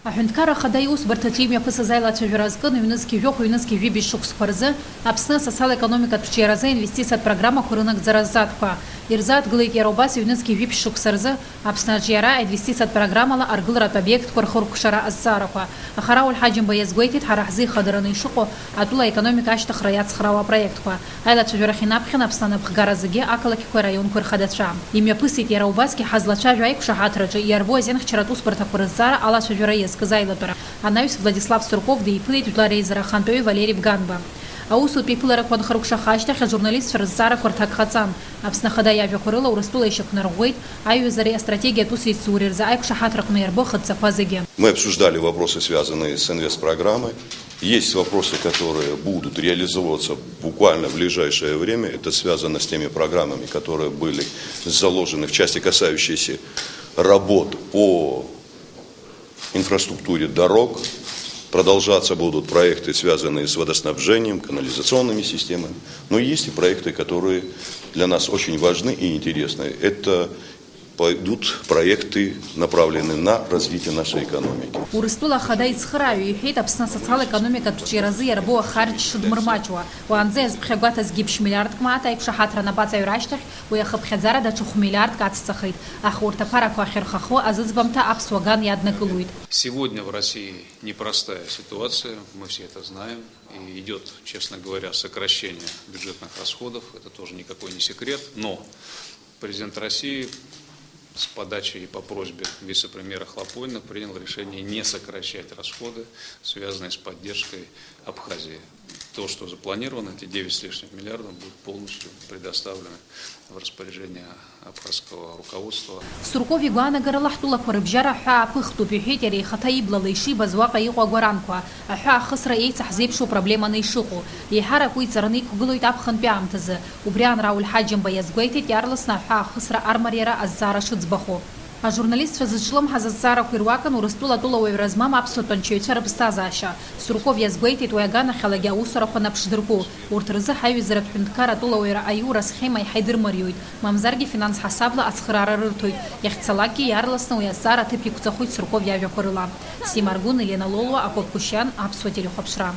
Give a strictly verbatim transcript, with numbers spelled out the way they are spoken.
Аҳәынҭқарра Ахада иусбарҭаҿы имҩаԥысыз аилацәажәара азкын ҩнызқь жәохә, ҩнызқь жәибжь шықәсқәа рзы Аԥсны асоциал-економикатә ҿиаразы аинвестициатә программақәа рынагӡара азҵаатәқәа. Ирзааҭгылеит иара убас ҩнызқь жәибжь шықәса рзы Аԥсны аҿиара аинвестициатә программала аргыларатә обиектқәа рхыркәшара азҵаарақәа. Аха Рауль Ҳаџьымба иазгәеиҭеит, ҳара ҳзы ихадараны ишыҟоу атәыла аекономика ашьҭыхра иацхраауа апроектқәа. Аилацәажәарахь инаԥхьан Аԥсны анапхгара зегьы ақалақьқәеи араионқәеи рхадацәа. Имҩаԥысит иара убасгьы ҳазлацәажәо аиқәшаҳаҭраҿы иарбоу азинхьчаратә усбарҭақәа рызҵаара алацәажәара иазкыз аилатәара. Анаҩс Владислав Сурков диԥылеит Жәлар Реизара Ахантәаҩы Валери Бганба. Аусутә еиԥыларақәа анхыркәшаха ашьҭахь ажурналистцәа рызҵаарақәа рҭак ҟаҵан. Аԥсны Ахада иажәақәа рыла Урыстәыла ишьақәнарӷәӷәеит аиҩызареи астратегиатә усеицуреи рзы аиқәшаҳаҭраҟны иарбоу ахыдҵақәа зегьы. Мы обсуждали вопросы, связанные с инвестпрограммой. Есть вопросы, которые будут реализовываться буквально в ближайшее время. Это связано с теми программами, которые были заложены в части, касающейся работ по инфраструктуре дорог. Продолжаться будут проекты, связанные с водоснабжением, канализационными системами. Но есть и проекты, которые для нас очень важны и интересны. Это пойдут проекты, направленные на развитие нашей экономики. Урыстәыла Ахада ицхырааҩы иҳәеит, Аԥсны асоциал-економикатә ҿиаразы иарбоу ахарџь шыдмырмаҷуа. Уаанӡа иазԥхьагәаҭазгьы ԥшь миллиардк мааҭ аиқәшаҳаҭра анапаҵаҩра ашьҭахь уи ахыԥхьаӡара даҽа хә-миллиардк ацҵахеит. Аха урҭ аԥарақәа ахьырхахо азыӡбамҭа аԥсуа ган иаднакылоит. Сегодня в России непростая ситуация, мы все это знаем. И идет, честно говоря, сокращение бюджетных расходов. Это тоже никакой не секрет. Но президент России с подачи и по просьбе вице-премьера Хлопонина принял решение не сокращать расходы, связанные с поддержкой Абхазии. То, что запланировано, эти девять с лишним миллиардов, будут полностью предоставлены в распоряжение абхазского руководства. Сурков игәаанагарала, ҳтәылақәа рыбжьара аҳәаа аԥыхтәуп, иҳәеит иара ихаҭа иблала ишибаз уаҟа иҟоу агәаранқәа. Аҳәаа ахысра еицаҳзеиԥшу проблеманы ишыҟоу. Еиҳарак уи ҵараны иқәгылоит аԥхынтәи аамҭазы. Убри аан Рауль Ҳаџьымба иазгәеиҭеит иаарласны аҳәаа ахысра армариара азҵаара шыӡбахо. Ажурналистцәа зыҿлымҳаз азҵаарақәа ируакын Урыстәыла атәылауаҩра змам аԥсуа тәанчаҩцәа рыԥсҭазаашьа. Сурков иазгәеиҭеит уи аганахьалагьы аусурақәа наԥшдыркәу. Урҭ рзы ҳаиҩызаратә ҳәынҭқар атәылауаҩра аиура асхема еиҳа идырмариоит, мамзаргьы финанс ҳасабла ацхыраара рырҭоит. Иахьцалакгьы иаарласны уи азҵаара аҭыԥ иқәҵахоит Сурков иажәақәа рыла. Сима Аргәын, Елена Лолуа, Акоп Кушьиан, Аԥсуа телехәаԥшра.